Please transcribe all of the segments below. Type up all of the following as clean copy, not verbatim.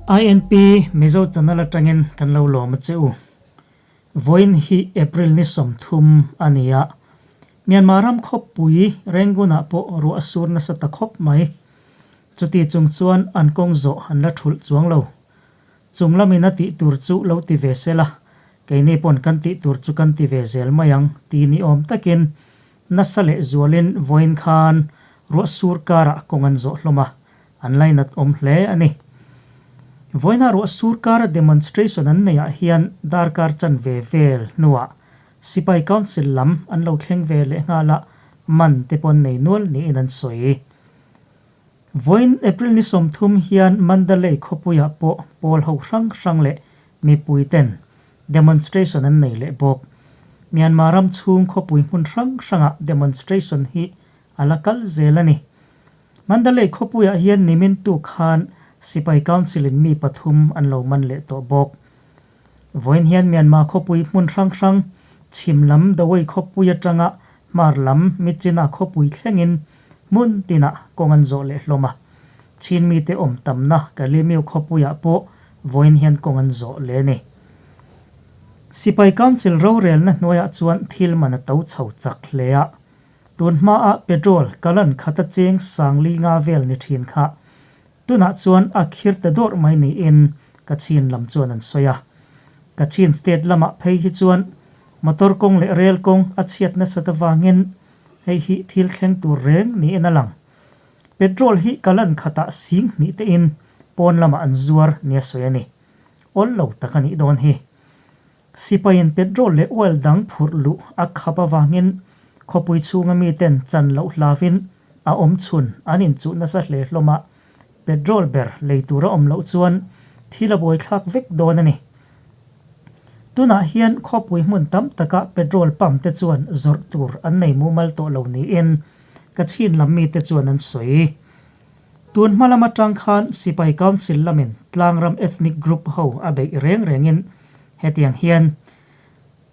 INP Mizo channel atangin kan lo lawm a che u. Vawiin hi April ni 30 a ni a. Myanmar ram khawpui Rangoon-ah pawh ruah a sur nasa ta khawp mai. Chuti chung chuan an kawng zawh an la thulh chuang lo. Chung lamin a tih tur chu lo ti ve se la, keini pawn kan tih tur chu kan ti ve zel mai ang ti ni awm takin nasa leh zualin vawiin khan ruah sur karah kawng an zawh hlawm a, an lainat awm hle a ni. Vawiina ruah sur kara demonstration an neihah hian darkar chanve vel hnuah Sipai Council lam an lo thleng ve leh nghal a, man te pawn nei nual niin an sawi. Vawiin April ni 30 hian Mandalay khawpuiah pawh pawl ho hrang hrang leh mipui ten demonstration an nei leh bawk. Myanmar ram chhung khawpui hmun hrang hrangah demonstration hi a la kal zel a ni. Mandalay khawpuiah hian nimin tuk khan Sipai Council in mi pathum an lo man leh tawh bawk. Vawiin hian Myanmar khawpui hmun hrang hrang chhim lam Dawei khawpui atanga hmar lam Myitkyina khawpui thlengin hmun tinah kawng an zawh leh hlawm a. Chin mite awm tamna Kalimiu khawpuiah pawh vawiin hian kawng an zawh leh a ni. Sipai Council rorelna hnuaiah chuan thil man a to chho chak hle a. Tun hmaah petrol kalan khata cheng sangli nga vel ni thin kha Tunah chuan a khir ta dawrh mai niin Kachin lam chuan an sawi a. Kachin state lamah phei hi chuan motor kawng leh rel kawng a chhiat nasat avangin hei hi thil thleng tur reng niin a lang. Petrol hi kalan khatah sing hnih tein pawn lamah an zuar nia sawi a ni. Awl lo tak a nih dawn hi. Sipaiin petrol leh oil dang phurh luh a khap avangin khawpui chhunga miten chan loh hlavin a awm chhun an inchuh nasa hle hlawm a, petrol ber lei tur a awm loh chuan thil a buaithlak vek dawn a ni. Tunah hian khawpui hmun tam taka petrol pump te chuan zawrh tur an nei mumal tawh lo niin Kachin lam mite chuan an sawi. Tun hma lam atang khan Sipai Council lamin tlangram ethnic group ho a beih reng rengin hetiang hian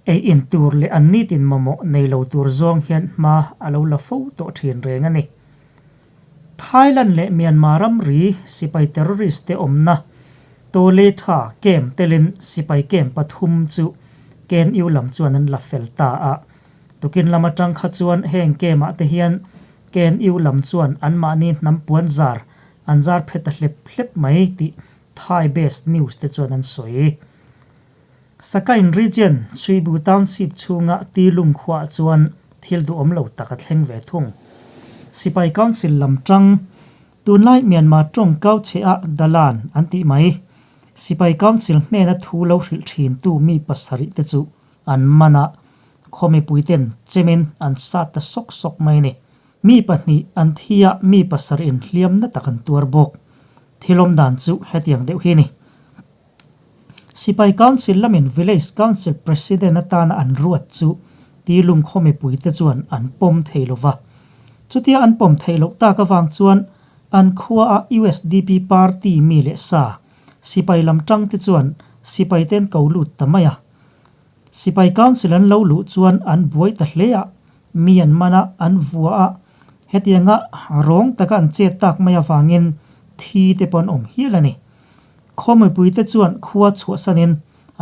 Ei in tur leh an nitin mamawh nei lo tur zawng hian hma a lo la fo tawh thin reng a ni. Thailand leh Myanmar ramri sipai terrorist te awmna Tole Tha camp telin sipai camp pathum chu KNU lam chuan an la fel ta a. Tukin lam atang kha chuan heng camp ah te hian KNU lam chuan anmahni hnam puan zar an zar phe ta hlep hlep mai tih Thai based news te chuan an sawi. Sakain Region, Suibu Township chhunga Tilung khuaah chuan thil duhawm lo tak a thleng ve thung. Sipai Council lam tang, tunlai Myanmar tawng kau che ah Dalan an tih mai. Sipai Council hnena thu lo hrilh thintu mi pasarih te chu an man a, khaw mipuiten chemin an sat ta sawk sawk mai a ni. Mi pahnih an thi a, mi pasarih in hliamna tak an tuar bawk. Thil awmdan chu hetiang deuh hi a ni. Sipai Council lamin Village Council President atana an ruat chu Tilung khaw mipuite chuan an pawm thei lo va. Chutia an pawm theih loh tak avang chuan an khuaah usdp party mi leh sa sipai lam tangte chuan sipaite an ko lut ta mai a. Sipai Council an lo luh chuan an buai ta hle a, mi an man a, an vua a, hetianga rawng taka an chet tak mai avangin thi te pawh an awm hial a ni. Khaw mipuite chuan khua chhuahsanin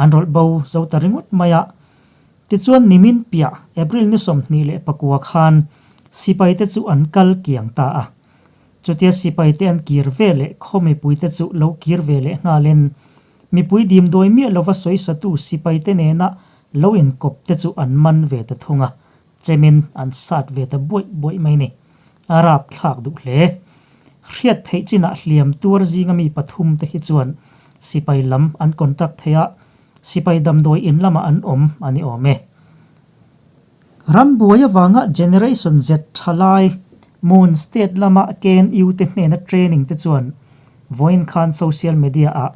an rawlh bo zo ta ringawt mai a. Tichuan nimin piah April ni 29 khan sipaite chu an kal kiang ta a. Chutia sipaite an kir ve leh khaw mipuite chu lo kir ve leh nghalin mipui dimdawi miah lova sawisatu sipaite nena lo inkawp te chu an man ve ta thung a, chemin an sat ve ta buaih buaih mai ni. A rapthlak duh hle. Hriat theih chinah hliam tuar zinga mi pathum te hi chuan sipai lam an contact thei a, sipai damdawi in lamah an awm a ni awm e. Rambuai avanga Generation Z thalai Moon State lama KNU te hnena training te chuan vawiin khan social media ah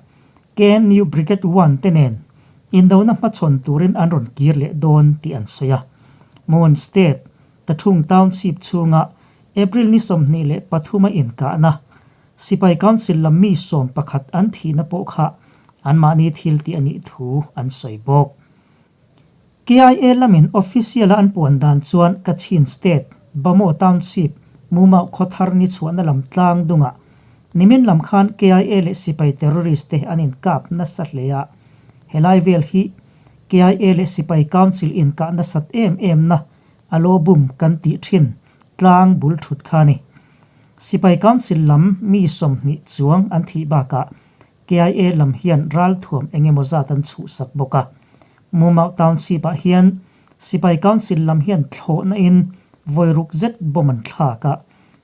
KNU Brigade One te nen indona hmachhawn turin an rawn kir leh dawn tih an sawi a. Moon State Tathung Township chhunga April ni 23 a inkahna Sipai Council lam mi 11 an thihna pawh kha anmahni thil tih a nih thu an sawi bawk. KIA lamin official a an puan dan chuan Kachin State, Bhamo Township, Mumau khawthar ni chhuahna lam tlang dungah. Nimin lam khan KIA leh sipai terrorist te an inkap nasa hle a, helai vel hi KIA leh sipai council inkah nasat em em na a lo bum kan tih thin tlang bul thut kha a ni. Sipai council lam mi 20 chuang an thih bakah KIA lam hian ralthuam eng emaw zat an chhuhsak bawk a. Mumau Township ah hian Sipai Council lam hian thlawhna in vawi ruk zet bomb an thlak a,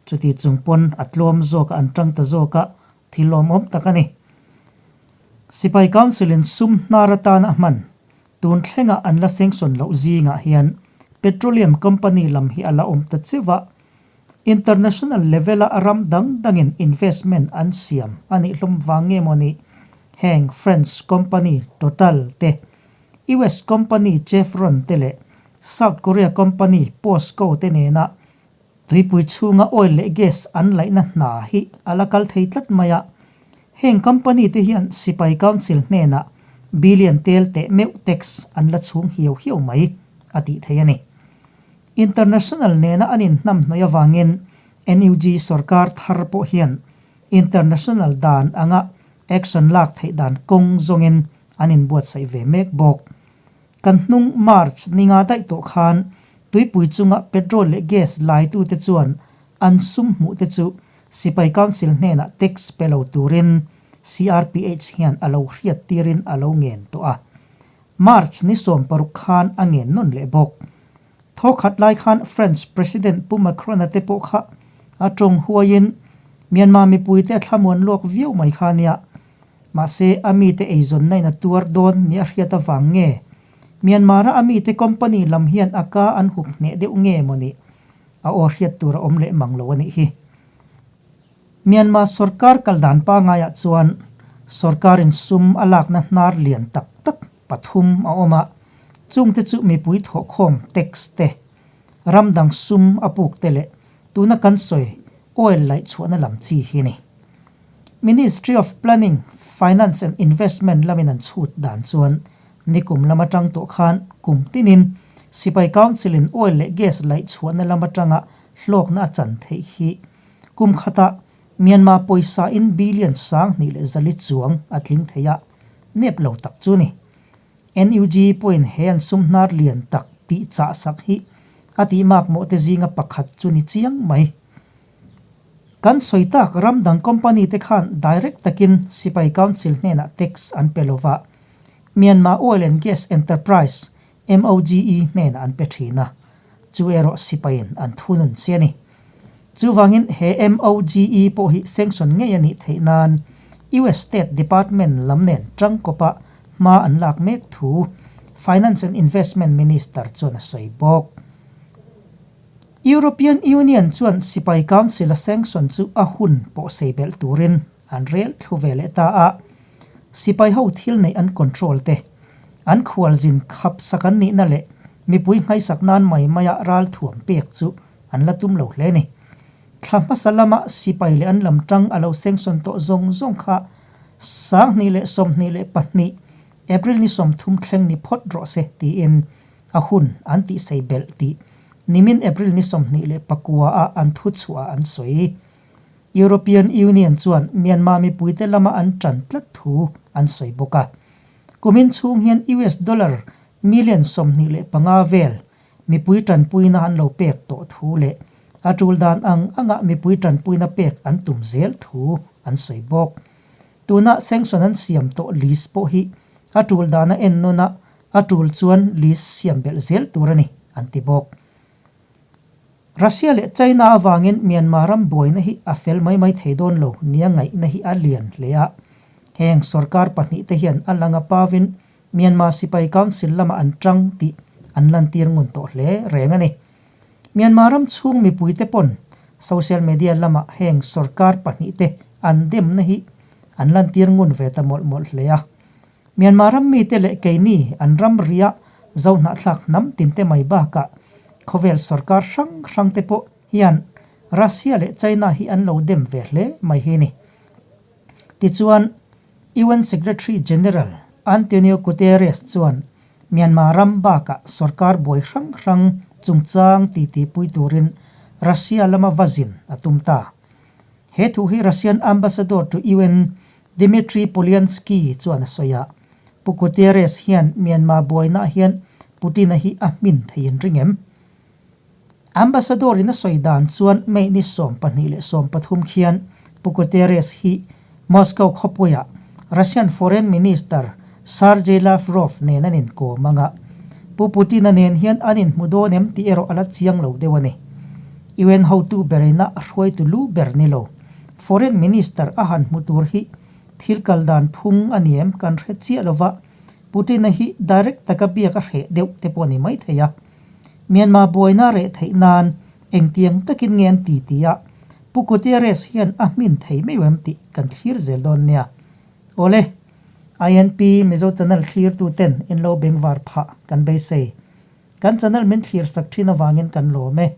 chuti chung pawn a tlawm zawk a an tang ta zawk a, thil lawmawm tak a ni. Sipai Council in sum hnar atana a hman, tun thlenga an la sengsawn loh zingah hian Petroleum Company lam hi a la awm ta cheuh a, International level a ram dang dangin investment an siam a nih hlawm vang nge maw ni? Heng French company Total te, US company Chevron te leh South Korea company POSCO te nena tuipui chhunga oil leh gas an laihna hna hi a la kal thei tlat mai a. Heng company te hian sipai council hnenah billion tel teh meuh tax an la chhung hiau hiau mai a tih theih a ni. International nena an inhnamhnawih avangin NUG sorkar thar pawh hian international dan anga action lak theih dan kawng zawngin an inbuatsaih ve mek bawk. Kan hnung March ninga daih tawh khan tuipui chunga petrol leh gas laitute chuan an sum hmuh te chu Sipai Council hnenah tax pe lo turin CRPH hian a lo hriat tirin a lo ngen tawh a. March ni 16 khan a ngen nawn leh bawk. Thaw khat lai khan French President Pu Macron-a te pawh kha a tawng huaiin Myanmar mipuite a thlamuan luak viau mai kha nia. Mahse, a mite eizawnna in a tuar dawn ni a hriat avang nge? Myanmar-a a mite company lam hian a ka an hup hneh deuh nge maw ni? A aw hriat tur a awm leh mang lo a nih hi. Myanmar sorkar kal dan pangaiah chuan sorkarin sum a lakna hnar lian tak tak pathum a awm a, chungte chu mipui thawhkhawm tax te, ram dang sum a puk te leh tuna kan sawi oil laih chhuahna lam chi hi a ni. Ministry of Planning, Finance and Investment lamin an chhut dan chuan nikum lam atang tawh khan kum tinin Sipai Council in oil leh gas laih chhuahna lam atanga hlawkna a chan theih hi Kum khatah Myanmar pawisa in billion 2400 chuang a tling thei a, nep lo tak chu ni. NUG pawhin he an sum hnar lian tak tih chah sak hi a tih makmawh te zinga pakhat chu ni chiang mai. Kan sawi tak ram dang company te khan direct takin Sipai Council hnenah tax an pe lova, Myanmar Oil and Gas Enterprise, MOGE hnenah an pe thin a, chu erawh sipaiin an thunun che a ni. Chuvangin he MOGE pawh hi sanction ngei a nih theih nan US State Department lam nen tangkawpa hma an lak mek thu Finance and Investment Minister chuan a sawi bawk. European Union chuan sipai council a sanction chu a hun pawh sei belh turin an rel thlu ve leh ta a, sipai ho thil neih an control te, an khualzin khap sak an nihna leh mipui nghaisak nan mai maia ral thuam pek chu an la tum lo hle a ni. Thla hmasa lama sipai leh an lam tang a lo sanction tawh zawng zawng kha 2022 April ni 30 thleng ni phawt rawh se tiin a hun an tihsei belh tih nimin April ni 29 ah an thu chhuah an sawi. European Union chuan Myanmar mipuite lama an tan tlat thu an sawi bawk a. Kumin chhung hian US dollar million 25 vel mipui tanpuina an lo pek tawh thu leh a tul dan ang anga mipui tanpuina pek an tum zel thu an sawi bawk. Tuna sanction an siam tawh list pawh hi a tul dana ennawn a, a tul chuan list siam belh zel tur a ni, an ti bawk. Russia leh China avangin Myanmar ram buaina hi a fel mai mai thei dawn lo nia ngaihna hi a lian hle a. Heng sorkar pahnihte hian a lang a pavin Myanmar Sipai Council lamah an tang tih an lantir ngun tawh hle reng a ni. Myanmar ram chhung mipuite pawn social media lamah heng sorkar pahnihte an demna hi an lantir ngun ve ta mawlh mawlh hle a. Myanmar ram mite leh keini an ram ria zohnahthlak hnam tinte mai bakah khawvel sorkar hrang hrang te pawh hian Russia leh China hi an lo dem ve hle mai hi ni. Tichuan, UN Secretary General Antonio Guterres chuan Myanmar ram bakah sorkar buai hrang hrang chungchang titi pui turin Russia lama va zin a tum ta. He thu hi Russian Ambassador to UN Dmitry Polyanskiy chuan a sawi a. Pu Guterres hian Myanmar buainaah hian Putin-a hi a hmin thei in ring em? Ambassador in a sawi dan chuan May ni 12 leh 13 khian Pu Guterres hi Moscow khawpuiah Russian Foreign Minister Sergei Lavrov nen an inkawm ang a, Pu Putin-a nen hian an inhmu dawn em tih erawh a la chiang lo deuh a ni. UN hotu berina a hruaitu lu ber ni lo, Foreign Minister a han hmu tur hi thil kal dan phung a ni em kan hre chiah lo va, Putin-a hi direct taka biak a hreh deuh te pawh a ni maithei a. Myanmar buaina reh theih nan engtiang takin nge an ti ti a, Pu Guterres hian a hmin thei meuh em tih kan thlir zel dawn nia. Awle, INP Mizo channel thlirtu ten in lo bengvar phah kan beisei. Kan channel min thlir sak thin avangin kan lawm e.